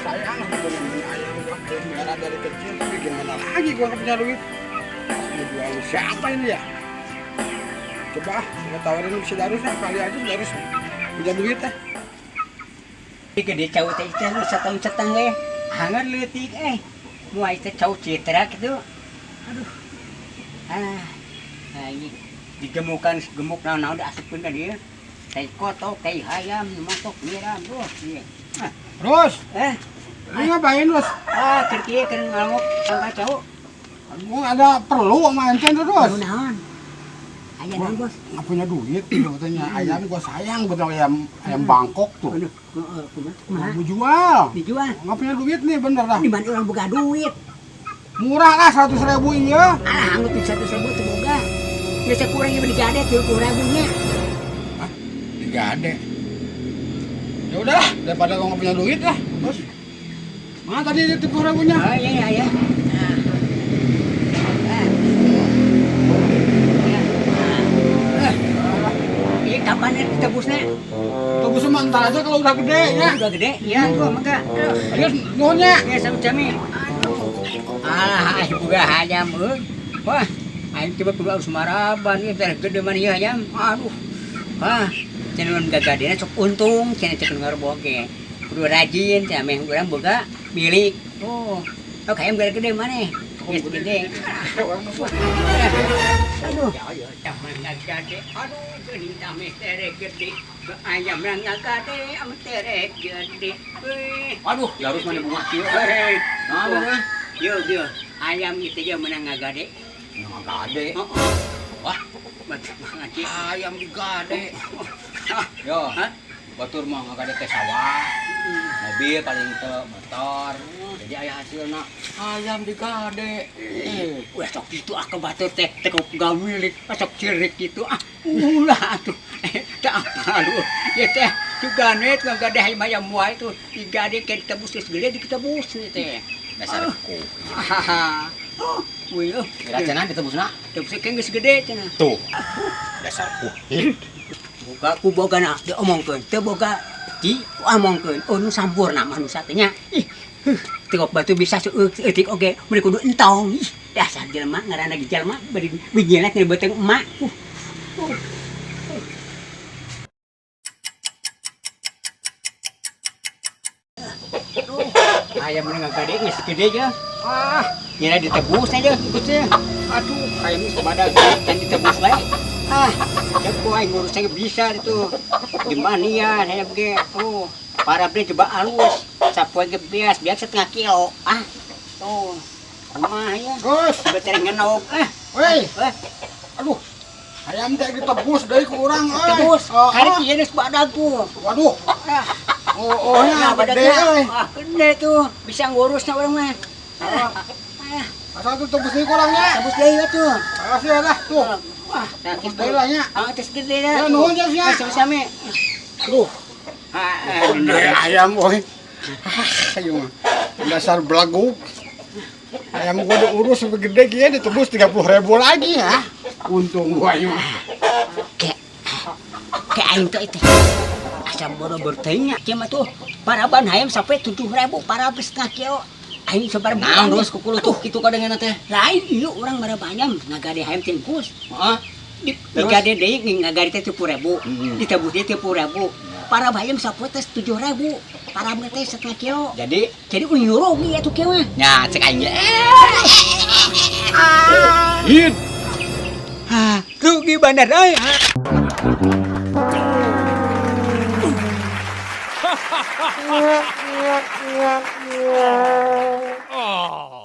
Sayang aku beli ayam gua pelihara dari kecil, tapi gimana lagi gua nggak punya duit. Mau jual siapa ini ya? Coba ah, gua tawarin si Darus lah, kali aja si Darus punya duit ah. Gede cau teh teh setahun setengah hangat leutik eh. Moal teh cau citra gitu. Aduh. Ah. Nah, ini digemukan gemuk naon-naon diasupkeun ka dieu. Tai kotok, tai hayam, nu matok nyiram tuh. Ieu. Ah, Rus, eh, lu ngapain, Rus? Ah, keur kieu keur ngalongok tangkal cau. Gua ada perlu sama ente tuh, Rus. Anu naon? Aya naon, Bos? Nggak punya duit katanya. Ayam gua sayang betul, ayam ayam Bangkok tuh. Aduh, heeh, kumaha? Kumaha? Mau jual. Dijual. Nggak punya duit nih, bener dah. Di mana orang boga duit? Murah lah, 100 ribu, iya. Alah, anggut 100 ribu teu boga. Geus kurang ieu digade 30 ribu nya. Digade. Ya udahlah, daripada gua nggak punya duit lah. Terus mana tadi 30 ribunya? Oh iya. Nah. Ah. Ya. Ah. Iya, kapan ya ditebusnya? Tunggu sebentar aja kalau udah gede ya. Udah gede? Iya, tuh mangga. Ayo nuhunnya. Ya, sami-sami. Aduh. Alah, aing boga hayam euy. Wah, aing coba kudu harus maraban ieu teh gede mana ieu hayam. Aduh. Wah, cenah mun gagadena sok untung, cenah cek nu ngaroboh ge. Kudu rajin cenah meh urang boga milik. Oh, oh hayam gede maneh. Geus gede. Aduh. Ayam ngagade. Aduh, geuning tame tere gede. Ayam ngagade, am tere gede. Wih. Aduh, Darus mana bunga kieu. Hei. Nah, bang. Yo, yo. Ayam itu dia menang ngagade. Ngagade. Heeh. Wah, Mantap banget ya. Ayam digade. Yo. Hah? Batur mah ngagade teh sawah. Mobil paling teu motor. Jadi aya hasilna. Ayam digade. Eh, Ulah sok gitu ah ke batur teh teh gak milik, sok cirik gitu ah. Ulah atuh. Tak apa lu. Ya teh juga net ngagade hayam ayam wae itu digade ke ditebus geus gede ditebus nih teh. Dasar ku. Hahaha. Oh, wih, oh. Kira cenah ditebusna? Tebus ke geus gede cenah. Tuh. Dasar ku. Boga ku boga na diomongkeun, teu boga di omongkeun. Oh, nu sampurna manusia teh nya. Ih, huh, teu batu bisa seueutik oge, mun kudu entong. Ih, dasar jelema ngaranna ge jelema bari bijilna tina beuteung emak. Aduh, ayam ini gede geus gede ya. Ah, nyira ditebus aja ikutnya. Aduh, ayam ini pada dan ditebus wae. Ah, ya ku aing ngurusnya bisa itu. Gimana ya, saya bege. Oh, para beli coba halus. Sapoe ge beas, biar setengah kilo. Ah, tuh. Kumaha ya? Terus, Betere ngenog. Ah, woi, eh, aduh. Ayam teh ditebus deui ku urang euy. Tebus. Oh, Hari oh. ieu geus badag tuh. Waduh. Ah, Oh, oh nya nah, gede badagna. euy. Ah, gede tuh. Bisa ngurusna urang mah. Ah, ah, Asal tuh tebus deui ku urangnya. Tebus deui atuh. Makasih ya dah tuh. Wah, nah, Tebus gitu. deui lah nya. Ah, geus gede dah. Ya nuhun ya sia. Ah, sami-sami. Aduh, Ah, ah, gede ayam euy. Ah, ayo mah. Dasar belaguk. Ayam gua diurus sampai gede gini ditebus 30 ribu lagi ya. Untung gua ini mah. Kayak kayak aing teh teh. Asa bodoh bertanya cia mah tuh. Paraban hayam sampai 7 ribu para setengah kilo. Aing sabar. Naon terus kukulutuh kitu kadengeuna teh? Lain ieu urang maraban ayam ngagade hayam tingkus. Heeh. Di Terus? digade deui ngagade teh 7 ribu. Ditebus deui 30 ribu. Para hayam sapoe teh 7 ribu. Para teh setengah kilo. Jadi Jadi uing rugi atuh kieu mah. nya cek aing ge. Hid. Ah, rugi bener euy. Oh.